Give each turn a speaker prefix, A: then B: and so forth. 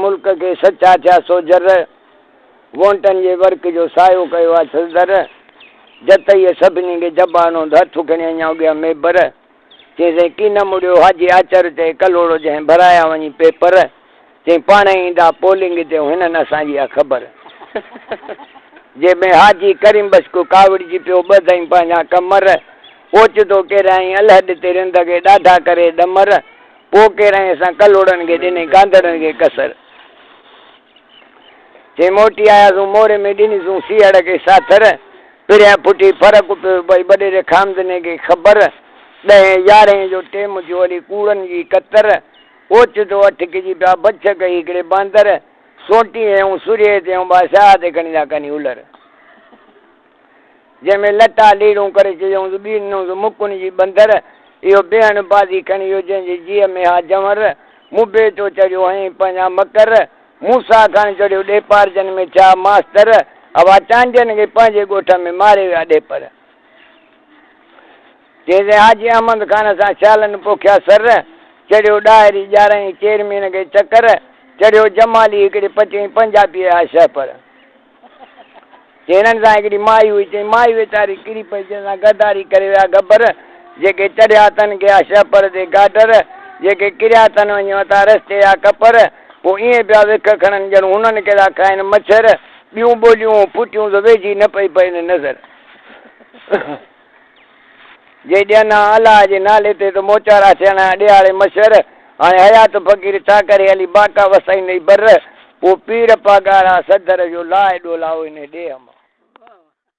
A: ملڪ کي سچا ٿيا سوجهر، وونٽن جي ورڪ جو سايو ڪيو آ صدر، جتئيء سڀني کي جبانو هٿ کڻي اڃا اڳيان ميبر، چيائين سائين ڪي نه مڙيو حاجي آچر چئي ڪلهوڙو جنهن ڀرايا وڃي پيپر، چيائين پاڻ ئي ايندا پولنگ تي هنن اسان جي اها خبر. جنهن ۾ حاجي ڪريم بشڪو ڪاوڙجي پيو ٻڌائين پنهنجا ڪمر، اوچتو ڪيرائين الهڏ تي رند کي ڏاڍا ڪري ڏمر، پوء ڪيرائين اسان ڪلهوڙن کي ڏني گانڌڙن کي ڪسر. چي موٽي آياسون موري ۾ ڏنيسون سيهڙ کي ساٿر، پريان ڦٽي فرق پيو پئي وڏيري خامدني کي خبر، ڏهين يارهين جو ٽيم ٿيو هلي ڪوڙن جي ڪتر، اوچتو اٺڪجي پيا بڇ ڪئي هڪڙي باندر، سونٽي هنيائون سرهي تي ۽ بادشاهه تي کڻي ٿا ڪني الر. جنهن ۾ لٽا ليڙون ڪري چيائونس ٻي ڏنائونس مڪن جي ٻندر، اهو بيهڻ بازي کڻي ويو جنهن جي جيء ۾ ها جنور، مبي تو چڙهيو هنئين پنهنجا مڪر، موسيٰ کان چڙهيو ڏيپارجن ۾ ٿيا ماستر، اوا چانڊين کي پنهنجي ڳوٺ ۾ ماري ويا ڏيپر. چيائين سائين حاجي احمد خان سان سيالن پوکيا سر، چڙهيو ڏاهري ڄارائين چيئرمين کي چڪر، چڙهيو جمالي هڪڙي پچئين پنجابيء جا شهپر. چي هنن سان هڪڙي مائي هئي، چيائين مائي ويچاري ڪري پئي، جنهن سان غداري ڪري ويا گبر، جيڪي چڙهيا تن ڪيا شهپر تي گاڊر، جيڪي ڪريا تن وڃي مٿان رستي جا ڪپر، پوء ائين پيا وک کڻن ڄڻ هنن کي ٿا کائن مڇر، ٻيون ٻوليون ڦٽيون ته ويجهي نه پئي پين نظر. جي ڏين ها الله جي نالي تي ته موچارا ٿين ها ڏيهاڙي مشر، هاڻي حيات فقير ڇا ڪري هلي باڪا وسائيندئي بر، پوء پير پاڳارا صدر جو لاء ڏولائو انهي ڏيهه مان.